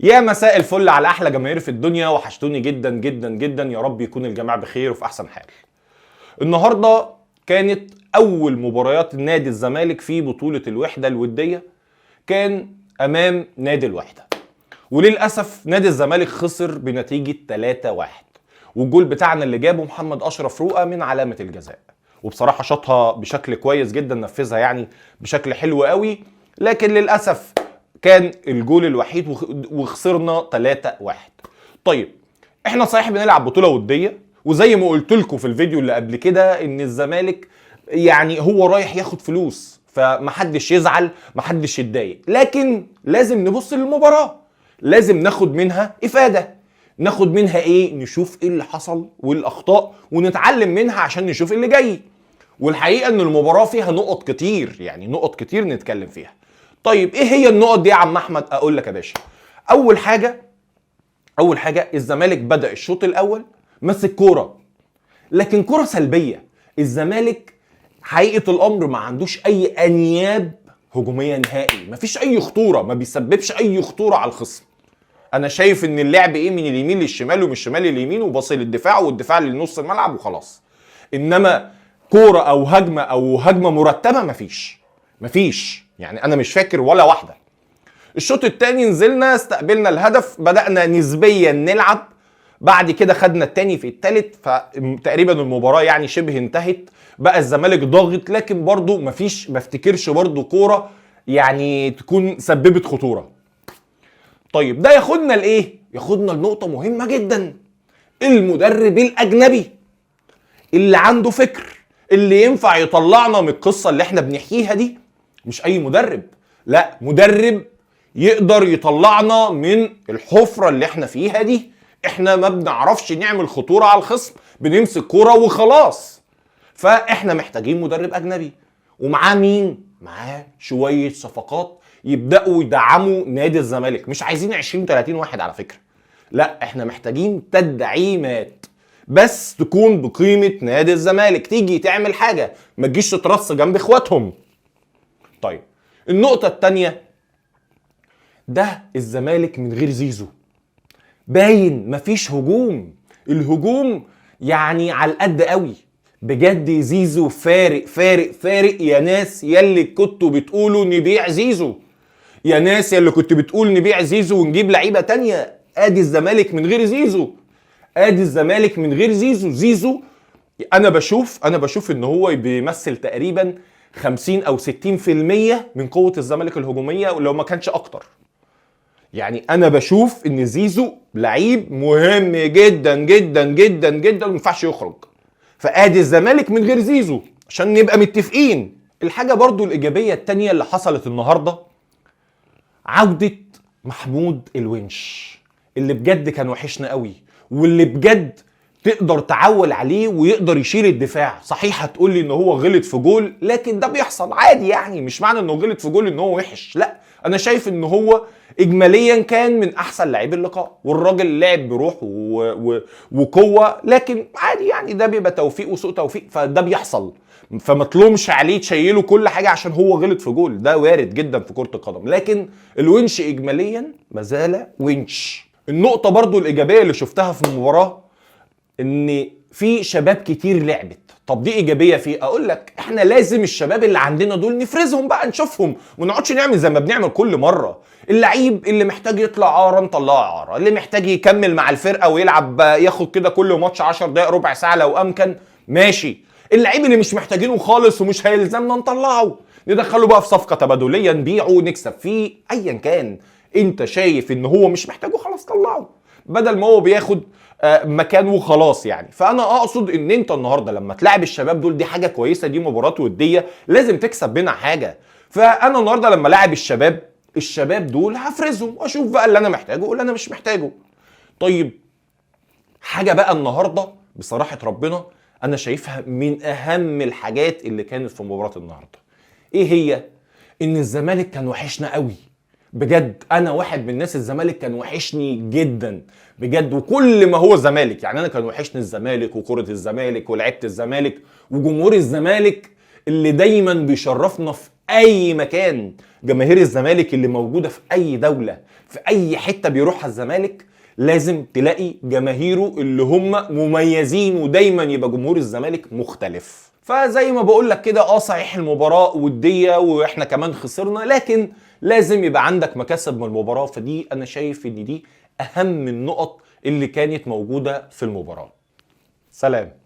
يا مساء الفل على احلى جماهير في الدنيا، وحشتوني جدا جدا جدا. يا رب يكون الجميع بخير وفي احسن حال. النهارده كانت اول مباريات نادي الزمالك في بطولة الوحدة الودية، كان امام نادي الوحدة، وللاسف نادي الزمالك خسر بنتيجة 3-1، والجول بتاعنا اللي جابه محمد اشرف روقا من علامة الجزاء، وبصراحة شاطها بشكل كويس جدا، نفذها يعني بشكل حلو قوي، لكن للاسف كان الجول الوحيد وخسرنا 3-1. طيب احنا صحيح بنلعب بطولة ودية، وزي ما قلت لكم في الفيديو اللي قبل كده ان الزمالك يعني هو رايح ياخد فلوس، فمحدش يزعل محدش يتضايق، لكن لازم نبص للمباراة، لازم ناخد منها افادة، ناخد منها ايه، نشوف ايه اللي حصل والاخطاء ونتعلم منها عشان نشوف اللي جاي. والحقيقة ان المباراة فيها نقط كتير، يعني نقط كتير نتكلم فيها. طيب ايه هي النقط دي يا عم احمد؟ اقول لك يا باشا، اول حاجة الزمالك بدأ الشوط الاول ماسك كورة، لكن كورة سلبية. الزمالك حقيقة الامر ما عندوش اي انياب هجومية نهائي، ما فيش اي خطورة، ما بيسببش اي خطورة على الخصم. انا شايف ان اللعب ايه، من اليمين للشمال ومن الشمال لليمين، وباصي للدفاع والدفاع لنص الملعب وخلاص. انما كورة او هجمة او هجمة مرتبه مفيش، يعني انا مش فاكر ولا واحدة. الشوط الثاني نزلنا استقبلنا الهدف، بدأنا نسبيا نلعب، بعد كده خدنا الثاني في الثالث، فتقريبا المباراة يعني شبه انتهت. بقى الزمالك ضاغط، لكن برضو مفيش، ما افتكرش برضو كورة يعني تكون سببت خطورة. طيب ده ياخدنا لايه؟ ياخدنا لنقطة مهمة جدا، المدرب الأجنبي اللي عنده فكر، اللي ينفع يطلعنا من القصة اللي احنا بنحكيها دي. مش أي مدرب، لا، مدرب يقدر يطلعنا من الحفرة اللي احنا فيها دي. احنا ما بنعرفش نعمل خطورة على الخصم، بنمسك كورة وخلاص. فاحنا محتاجين مدرب أجنبي، ومعاه مين؟ معاه شوية صفقات يبدأوا يدعموا نادي الزمالك. مش عايزين 20-30 واحد على فكرة، لا، احنا محتاجين تدعيمات بس تكون بقيمة نادي الزمالك، تيجي تعمل حاجة، ما تجيش تترص جنب اخواتهم. طيب النقطة التانية، ده الزمالك من غير زيزو باين مفيش هجوم، الهجوم يعني على القد قوي بجد. زيزو فارق فارق فارق يا ناس، يلي كنتوا بتقولوا نبيع زيزو، يا ناس يلي كنت بتقول نبيع زيزو ونجيب لعيبة تانية، ادي الزمالك من غير زيزو، ادي الزمالك من غير زيزو. زيزو انا بشوف ان هو بيمثل تقريبا 50 او 60% من قوة الزمالك الهجومية، ولو ما كانش اكتر. يعني انا بشوف ان زيزو لعيب مهم جدا جدا جدا جدا، وما ينفعش يخرج. فادي الزمالك من غير زيزو عشان نبقى متفقين. الحاجة برضو الإيجابية التانية اللي حصلت النهاردة، عودة محمود الونش اللي بجد كان وحشنا قوي، واللي بجد تقدر تعول عليه ويقدر يشيل الدفاع. صحيح هتقول لي ان هو غلط في جول، لكن ده بيحصل عادي، يعني مش معنى انه غلط في جول ان هو وحش، لا، انا شايف ان هو اجماليا كان من احسن لاعبي اللقاء، والراجل لعب بروح وقوه، لكن عادي يعني ده بيبقى توفيق وسوء توفيق، فده بيحصل، فما تلومش عليه تشيله كل حاجة عشان هو غلط في جول، ده وارد جدا في كره القدم. لكن الونش اجماليا ما زال ونش. النقطة برضو الايجابية اللي شفتها في المباراة ان في شباب كتير لعبت. طب دي ايجابية في، اقول لك احنا لازم الشباب اللي عندنا دول نفرزهم بقى، نشوفهم، وما نقعدش نعمل زي ما بنعمل كل مرة. اللعيب اللي محتاج يطلع عاره نطلعه عاره، اللي محتاج يكمل مع الفرقة ويلعب ياخد كده كل ماتش 10 دقائق ربع ساعة لو امكن، ماشي. اللعيب اللي مش محتاجينه خالص ومش هيلزمنا نطلعه، ندخله بقى في صفقة تبادليه، نبيعه نكسب فيه، ايا كان انت شايف ان هو مش محتاجه خلاص طلعه، بدل ما هو بياخد مكان وخلاص يعني. فانا اقصد ان انت النهارده لما تلعب الشباب دول دي حاجة كويسة، دي مباراة وديه لازم تكسب منها حاجة. فانا النهارده لما لاعب الشباب دول هفرزهم واشوف بقى اللي انا محتاجه واللي انا مش محتاجه. طيب حاجة بقى النهارده بصراحة ربنا انا شايفها من اهم الحاجات اللي كانت في مباراة النهارده، ايه هي؟ ان الزمالك كان وحشنا قوي بجد. انا واحد من الناس الزمالك كان وحشني جدا بجد، وكل ما هو زمالك يعني انا كان وحشني الزمالك وكرة الزمالك ولعيبة الزمالك وجمهور الزمالك اللي دايما بيشرفنا في اي مكان. جماهير الزمالك اللي موجودة في اي دولة، في اي حتة بيروحها الزمالك، لازم تلاقي جماهيره اللي هم مميزين، ودايما يبقى جمهور الزمالك مختلف. فزي ما بقول لك كده، صحيح المباراة وديه واحنا كمان خسرنا، لكن لازم يبقى عندك مكاسب من المباراة. فدي انا شايف ان دي اهم النقط اللي كانت موجودة في المباراة. سلام.